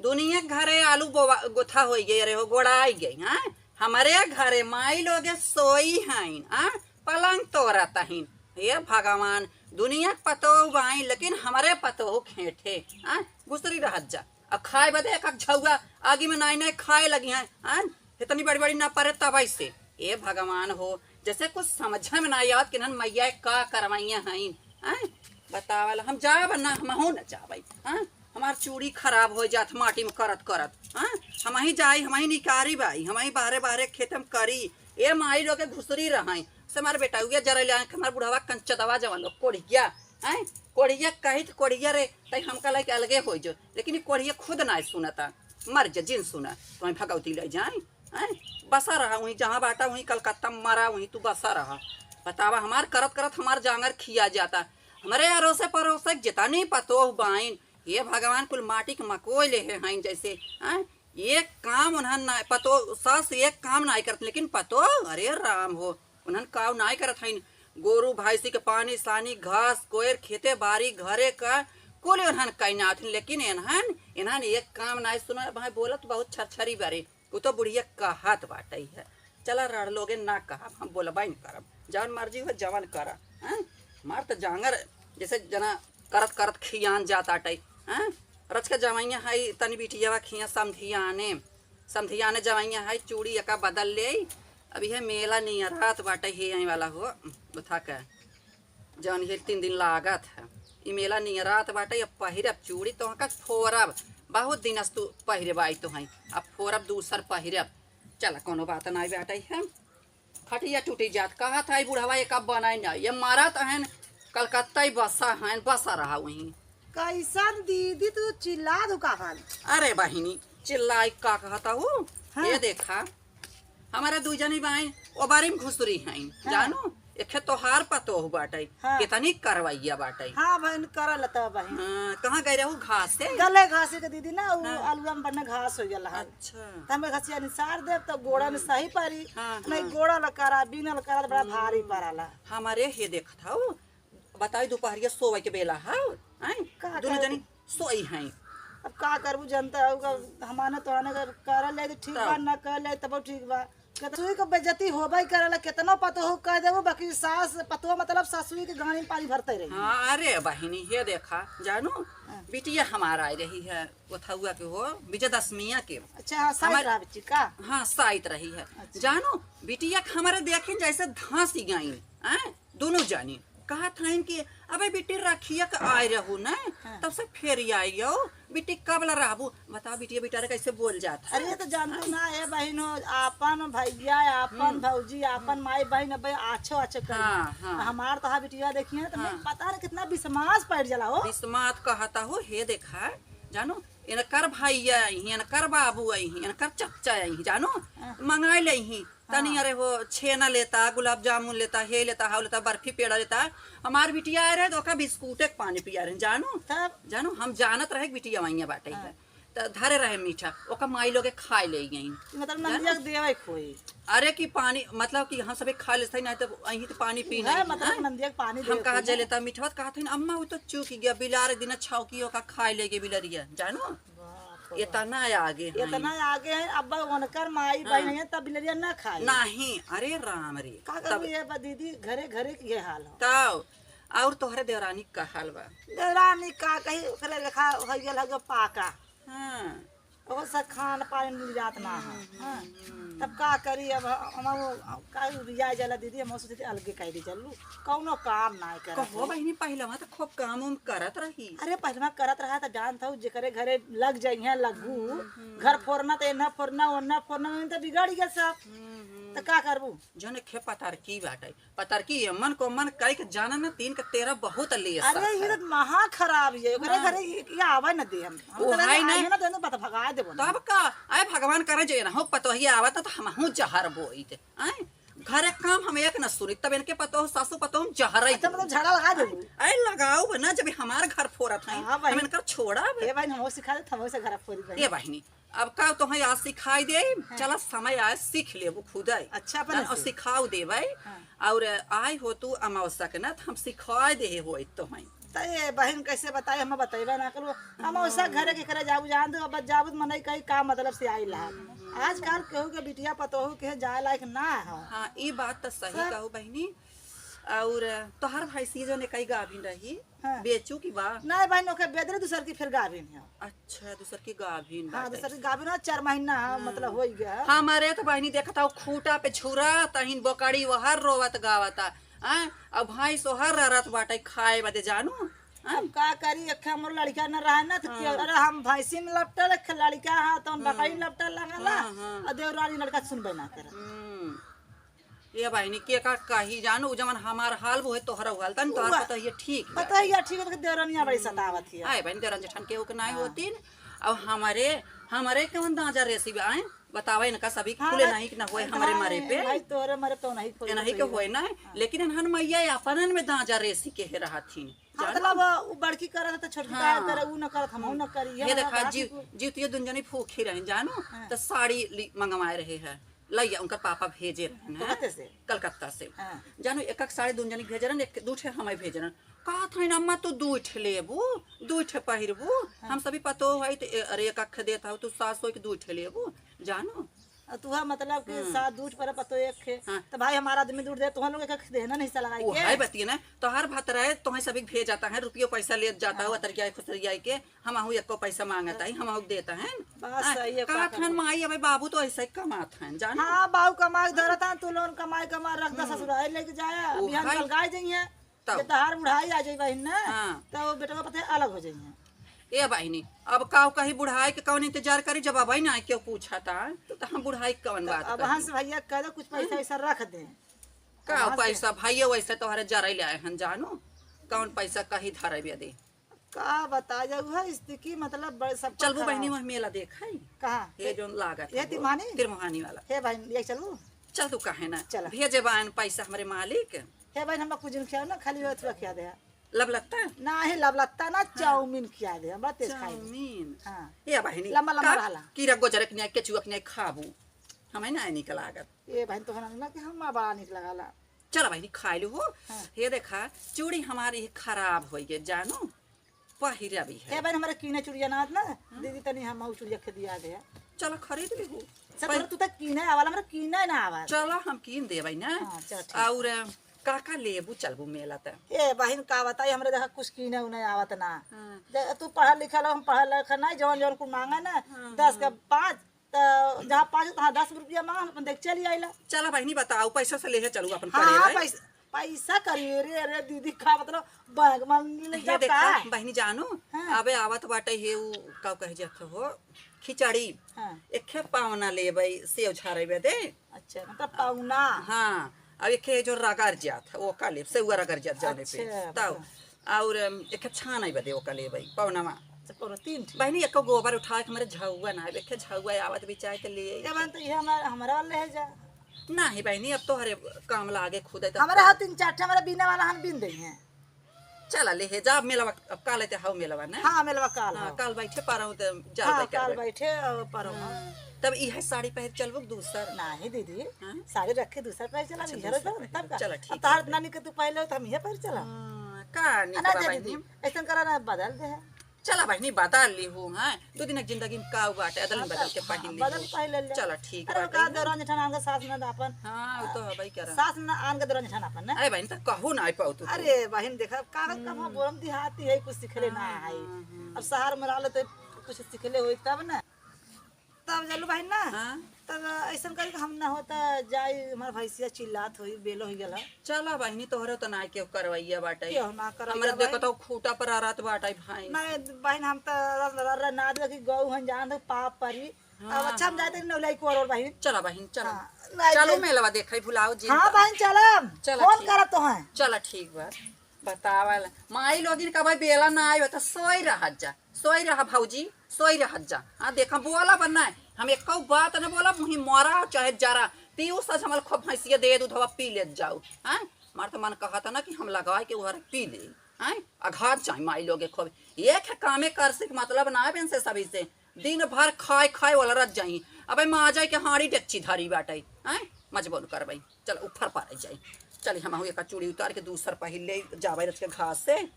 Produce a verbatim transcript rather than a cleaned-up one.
दुनिया के घरे आलू बोवा, गोथा होई गई, अरे हो, गोड़ाई गई, हाँ? हमरे घरे माई लोगे सोई हईन, हाँ? पलंग तोरत हईन। हे भगवान, दुनिया के पतोह बाई, लेकिन हमरे पतोह खेंटे, हाँ? घुसरी रहत जा। अब खाए बदे एक, एक झौआ आगी में नाई नाई खाए लगी हैं, हाँ? इतनी बड़ी बड़ी ना परे तबाई से। ए भगवान हो, जैसे कुछ समझ में ना आवत कि नन मैया का करवाइया हईन, हैं? बतावल, हम जाब ना, हमहू न जाबै, हैं? हमार चूड़ी खराब हो जात माटी में करत करत, हैं? हमही जाई, हमही निकारी बाई, हमही बाहरे बाहरे खेत में करी। ए माई लोग के घुसरी रहई, से हमार बेटा उगे जरे ले आए, हमार बुढ़वा कंचदवा जवन लोग कोढ़िया, हैं? कोढ़िया कही त कोढ़िया रे, तई हमका लेके अलगे हो जो, लेकिन ई कोढ़िया खुद ना सुनता। मर जा, जिन सुना, तुम्हें भगवती ले जाए। हैं? बसा रहा वहीं, जहाँ बाटा वहीं कलकत्ता में मरा वहीं तू बसा रहा। बतावा, हमार करत करत हमार जांगर खिया जाता। हमरे अरोसे परोसे के जितनी पतोह बाइन, हे भगवान, कुल माटी के मकोय लेहे हईन जैसे, हैं? एक काम उन्हन ना, पतोह, सास एक काम नाई करत, लेकिन पतोह, अरे राम हो, उन्हन काव नाई करत हईन। गोरू भैंसी के पानी सानी, घास कोयर, खेते बारी, घरे का, कुल उन्हन कई नाथिन, लेकिन इन्हन, इन्हन एक काम नाई सुना। भाई बोलत बहुत छरछरी बारे। उ तो बुढ़िया कहत बाटइ है, "चला रड़ लोगे, ना कहब, हम बोलबइ न करब, जवन मर्जी हो जवन करा।" हैं? हमार त जांगर जैसे जना करत करत खियान जात आटइ। हैं? रच के जवइया है तनी बिटियावा खिया समधियाने, समधियाने जवइया है चूड़ी एका बदल ले। अब इहे मेला नियरात बाटइ हे आई वाला हो, उठा के जौन हे तीन दिन लागत है। ई मेला नियरात बाटइ, अब पहिरब चूड़ी तोहका फोरब, बहुत दिन से तू पहिरे बाई तो हैं, अब फोरब दूसर पहिरब। चला, कौनो बात नाई बाटइ है, खटिया टूटी जात, कहत है बुढ़वा एक अब बनाई ना, ये मरत हन, कलकत्ता ही बसा हन, बसा रहा वहीं। कैसन दीदी तू चिल्ला दू कहन? अरे बहिनी, चिल्लाई का कहता हूँ? हाँ। ये देखा, हमारे दुइ जनी बाई, ओ बारी में घुसरी हईन, हाँ। जानो, एखे तोहार पतोह बाटइ, हाँ। केतनी करवैया बाटइ। हाँ बहिन, करल त बहिन। हाँ, कहाँ गए रहू घासे? गले घासे के दीदी ना, उ हाँ। अलुआ में बन्ने घास होइ गल है। अच्छा। त हमें घसिया निसार देब, त गोड़ा में हम्म। सही परी। हाँ, नहीं, हाँ। गोड़ा ल करा, बीनल करा, त बड़ा हम्म। भारी पड़ला। हमारे हे देखत हऊ, बताई, दुपहरिया सोवइ के बेला हउ, हैं? का दुनो करबू? जनी सोई हैं। अब का करबू, जनता हउ, का हमाने तोहने का करल जाए त ठीक बा, तब। ना करल जाए तबो ठीक बा। केत-, ससुई के बेइज्जती होबइ करला, केतनो पतोह कह देबू, बाकी सास, पतोह मतलब ससुई के गानी में पानी भरते रही। हाँ, अरे बहिनी, हे देखा, जानू, हाँ। बिटिया हमार आइ रही है, ओथउआ के हो, विजयदशमिया के। अच्छा, हाँ, साइत हमार रहा बच्ची का? हाँ, साइत रही है। अच्छा। जानू, बिटिया के हमारे देखिन जैसे धांसी गइन, हैं? दुनो जानी कहत हइन कि "अबे बिट्टी, रखिया के आए रहू न, हाँ। तब से फेर आई हो, बिट्टी कब ला रहबू?" बताओ बिटिया बिटारे कैसे बोल जात है। अरे तो जानते ना, ए बहिन हो, आपन भैया, आपन हम्म। भौजी, आपन हम्म। माई बहिन, अब आछो आछो करी। हाँ, हाँ। हमार तो हाँ बिटिया देखिए तो हाँ। नहीं पता नहीं कितना विश्वास पड़ जाला हो। विश्वास कहता हो, हे देखा, जानो, इनकर भैया आई, इनकर बाबू आई, इनकर चच्चा आई, जानो, हाँ। मंगाई ले ही। तनी हाँ। अरे हो छेना लेता, गुलाब जामुन लेता, हे लेता, हाउ लेता, बर्फी पेड़ा लेता। हमार बिटिया आए रहे तो ओका बिस्कुटे के पानी पिया रहे, जानो? तब? जानो, हम जानत रहे कि बिटिया वहीं बाटे हाँ। है। त धरे रहे मीठा, ओका माई लोगे खाए ले गई। मतलब जानो? नंदिया के देवे खोई। अरे कि पानी, मतलब कि हम सबे खा लेते नहीं तो अहीं तो पानी पी है, नहीं, मतलब हाँ? नंदिया के पानी हम देवे कहा खोई जे ना। लेता मीठवा, तो कहत हन, "अम्मा, वो तो चूक गया, बिलार दिन छौकी ओका खाए ले गए बिलरिया", जानो? बाप रे। इतना आगे हैं। इतना आगे हैं, अब उनकर माई हाँ। बहिन है, तब बिलरिया ना खाई। नहीं, अरे राम रे। का तब करू ये बा दीदी, घरे घरे के ये हाल हो। तब, और तोहरे देवरानी का हाल बा? देवरानी का कही, ओकरे लेखा हो गया लगे पाका। हाँ। ओकर से खान पानी मिल जात ना है। हम्म, हाँ। हम्म। तब का करी, अब हम, हम, का रिया जाला दीदी, हम सोचे थे अलगे कह दी चलू, कौनो काम ना करे कहो कोई। बहिनी, पहलवा तो खूब काम उम करत रही। अरे, पहलवा करत रहा त जानत हऊ, जेकरे घरे लग जाइहे लगू, हम्म, हम्म। घर फोरना त एन्हा फोरना, ओन्हा फोरना, में त बिगड़ गया सब। हम्म, हम्म। त का करबू? जने खे पतरकी बाटे, पतरकी एमन को मन कई के जाना न, तीन के तेरह बहुत लेस अरे, है। ये तो महा खराब ये, ओकरे हाँ। घरे ये, ये आवे न दे हम। हम वो तो है आवे ना। न दे, तो बता भगा देबो ना। तब का? आए भगवान करे जे ना हो, पतोहिया आवत त हमहू जहर बोइत। आए? घरे काम हम एक न सुनी, तब इनके पतोह, सासू पतोह हम जहर ही अच्छा, मतलब बोइत। झगड़ा लगा देबू? आए, आए लगाओ ना, जब हमार घर फोरत है, हाँ भाई। हम इनकर छोड़ा बे। ए भाई, हमहू सिखा दे, हमहू से घर फोरी भाई। ए बहिनी, अब का तोहे आज सिखाई दे, हाँ। चला समय आए सीख लेबू खुदे। अच्छा, अपने जान, और से। सिखाओ देबै। हाँ। और आए हो तू अमावस्या के ना, त हम सिखाए दे हो तोहे। त ए बहिन, कैसे बताई, हम बतइबे ना करू। हम ओसा घरे के करे जाबू, जान दो, अब जाबू त मनई कही का मतलब से आई ला। आजकल केहू के बिटिया पतोहू के जाए लायक ना हो। हाँ, ई बात त सही सब कहू बहिनी। और तोहार भैंसी जो ने कई गाभिन रही, हाँ। बेचू की बा? नहीं बहिन, ओके बेदरे दूसर की फिर गाभिन है। अच्छा, दूसर की गाभिन हाँ, बाटे। दूसर की गाभिन है, चार महीना, हाँ, हाँ। मतलब, होई गया। हमारे तो बहिनी देखत हौ, खूटा पे छुरा तहिन बोकड़ी वहर रोवत गावता। हाँ, अब भैंस ओहर ररत बाटे खाए बदे जानू। हाँ? अब का करी, एक हमर लड़का न रहे ना, तो हाँ। के-, अरे हम भैंसी में लपटल, एक लड़का है, तो हाँ। बकरी में लपटल लगला, हाँ, हाँ। और देवरानी लड़का सुनबे ना करे। हम्म। ये बहिनी, के का कही जानू, उ जवन हमार हाल, वो है तोहरा हाल, तन तोहर उहा-, पता ये ठीक बा। पता ये ठीक बा, देवरनिया बड़ी हम्म। सतावत हिया। आए बहिनी, देवरन जेठन केहू के नाहीं हाँ। होतीन, अब हमरे, हमरे कवन दांजा रेसी बा, आए? बतावा, इनका सभी हाँ, खुले भाई, नहीं कि ना होए हाँ, हमरे मरे पे। भाई, तोहरे मरे पे तो नहीं खुले, इनही के होए ना, हाँ। लेकिन इन्हन मैया अपनन में दांजा रेसी के है रहथिन, हाँ, जानू? मतलब, उ बड़की करत है तो छोटकी हाँ। का करे, उ न करत, हम न करी, ये ये हमारा देखा, बात जी, ही को- जी, तो ये दुन जनी फूखी रहे, जानू? हाँ। तो साड़ी ली-, मंगवाए रहे है। लइया उनकर पापा भेजे रहन हैं, कलकत्ते से? कलकत्ता से। हाँ। जानू, एक एक साड़ी दुन जनी भेजे रहन, एक दू ठे हमें भेजे रहन। कहत हईन, "अम्मा, तू दुइ ठे लेबू, दुइ ठे पहिरबू?" हाँ। हम सभी पतोह हई, त ए-, अरे, एक अख देत हऊ, तू सास होई के दुइ ठे लेबू, जानू? और तू है, मतलब कि हम्म। सास दुइ ठे पर पतोह एक ठे। हाँ। त भाई, हमार आदमी दुइ ठे दे, तोहन लोग एक अख देहना नहीं सला उ के। है बतिये ना, तोहार भतरा है, तोहें सभी भेजत हैं, रुपयो पैसा लेत जाता हाँ। हो, अतरिया खुसरिया के, हमहू एको पैसा मांगत हई, हमहू देत हैं। बात हाँ, सही है, कहत का हन, करबो? माई, अबे बाबू तो ऐसे ही कमात हैं, जानो? हाँ, बाबू कमाई धरत हैं, तू लोन कमाई कमा रख दे, हम्म। ससुराल लेके जाया, वो बिहान है। कल गाय जइहें। तब। जे तहार बुढ़ाई आ जाई बहिन ना, हाँ। तो बेटवा पते अलग हो जइहें। ए बहिनी, अब काऊ कही बुढ़ाई के कौन इंतजार करी, जब अबही ना केहू पूछा था, तो हम बुढ़ाई के कौन तो बात अब करी? हंस भैया कह दो, कुछ पैसा हाँ। वैसा रख दे। का अब हंस पैसा? भैया वैसे तोहरे जराई ले आए हन, जानो? कौन पैसा कही धरे बे दे? का बता जाऊ है स्थिति, मतलब, बड़-, सबका चलबू खराब। बहिनी, वह मेला देखाई। कहाँ? ये जोन लागत ये है वो, तिरमुहानी? तिरमुहानी वाला। हे बहिन, ये चलबू? चल तू काहे ना? चला। भेजे बान पैसा हमरे मालिक। हे बहिन, हमरा कुछ दिन खियाओ ना, खाली थोड़ा खिया दे। लबलत्ता? ना, हे लबलत्ता ना, हाँ। चाउमीन खिया दे, हमरा तेज खाई दे। चाउमीन? हाँ। ये बहिनी, लंबा लंबा का रहला। कीड़ा गोजरे के नहीं, केचुआ के नहीं खाबू। हमें ना निक लागत। ए बहिन, तोहरा ना कि हमार बड़ा निक लगाला। चला बहिनी, खाई लू हो। हाँ। हे देखा, चूड़ी हमारी खराब होइ गई, जानो? पहिरा भी है। हे बहिन, हमरा कीने चूड़िया ना आवत ना, हाँ। दीदी तनी हम उ चूड़िया खरीदिया दे। चला खरीद ली हो। सब पहि- तू तक कीने आवाला, हमरा कीने ना आवाला। चला हम कीन देबै ना। हाँ, चला ठीक। और का का लेबू, चलबू मेला त? ए बहिन, का बताई, हमरे देखा कुछ कीने उन्हें आवत ना। हाँ। दे, तू पढ़ल लिखल हो, हम पढ़ल लिखल ना, जौन जौन कुल मांगे ना, हाँ, दस के हाँ। पाँच, त जहाँ पाँच, तहाँ दस रुपया मांग, अपन देख चली आइला। चला बहिनी, बताओ, पैसा से लेहे चलू अपन हाँ, पढ़े हाँ, भाई। पैसा, पैसा करी, रे, रे दीदी, का मतलब, बैंक में ले ये जा देखा, का? बहिनी जानो, हाँ। अबे आवत बाटे हे, उ का कहे जात हो, खिचड़ी। हाँ। एक खे पावना लेबै, सेव झारे बदे। अच्छा, मतलब पावना। हाँ, अब एक खे जो रगड़ जात है, वो का लेब, सेव रगड़ जात जाने पे। अच्छा, तब बताओ। और, अम, एक छानै बदे ओका लेबै, पवनवा। अच्छा, पवनवा तीन ठे। बहिनी, एको गोबर उठाए के हमरे झउआ ना, एक झउआ आवत बिचाए त ले आई। ए बहिन, तो ये हमार, हमरा वाला ले जा। नाही बहिनी, अब तोहरे काम लागे खुदे त हमरा हा तीन चार ठे, हमरा बीने वाला हन बीन दई हैं। चला ले हे जा, अब मेलवा, अब काल ते हौ मेलवा ना? हाँ, मेलवा काल हाँ, हौ। काल बैठे पारौ त जाल हाँ, बैठे काल बैठे। बैठे और पारौ हाँ। हाँ। तब इहे साड़ी पहिर चलबो दूसर? नाही दीदी, हाँ? साड़ी रखे दूसर पहिर चला, अच्छा, इहे दूसर रख, पहिर। तब का? चला, अब ठीक तोहार है। नानी के तू पहले हो, तो हम इहे पहिर चला। हाँ, का निक ना बा जा बहिनी? दीदी, ऐसन करा ना, बदल दे है। चला बहिनी, बदल ली हूँ, हाँ? दो दिन के जिंदगी में का बाटे, अदल हाँ, बदल के हाँ, पहिन ली बदल हूँ। पहिन ले ले। चला, ठीक अरे, बाटे। का दौरान जेठान आन के सास ना अपन। हाँ, वो तो हबई करा। सास ना आन के दौरान जेठान अपन ना। अरे बहिनी, तो कहू ना पाऊ तू। अरे बहिन, देखा, का, का, हम्म। बोलम देहाती है, कुछ सिखले ना हाँ, है। हाँ, हाँ। अब शहर में रहले तो कुछ सिखले होई तब ना। तब चलू बहिन ना, हाँ। तब ऐसन करी कि हम ना होता जाई, हमार भैंसिया चिल्लात होई, बेलो होई गेला। चला बहिनी, तोहरे तो ना केहू करवैया बाटे। केहू ना करवैया हमरे बाटे। देखत हो खूटा पर अरत बाटे भैंस। नहीं बहिन, हम तो र-, र-, र-, ना दे कि गऊ हन जान दे पाप परी। हाँ, अब अच्छा हम हाँ। जाते नौलाई को और बहिन। चला बहिन, चला। हाँ, नहीं चलो जाई। मेलवा देखै भुलाओ जी हाँ तो। बहिन, चलम। चला फोन ठीक। करत तो हैं। चला ठीक बा। बतावल, माई लोगिन का भाई बेला ना आयो तो सोई रहत जा, सोई रहा भौजी, सोई रहत जा। हाँ, देखा, बोला बन ना, हम एको बात न बोला, मुही मरा चाहे जरा, पीऊ सज हमल खूब भैंसिया दे दूधवा पी लेत जाऊ। हाँ, मार तो मन कहत ना कि हम लगाए के उहर पी ले। हाँ, अघात जाए माई लोगे खूब, एक है कामे कर से मतलब ना बेन से सभी से, दिन भर खाए खाए वाला रह जाई। अबे माँ जाए के हाड़ी डेकची धरी बाटे, हाँ, मजबूर करबई। चल ऊपर पर आई जाई। चली हम एक चूड़ी उतार के दूसर पहिर ले जावे रच के घास से।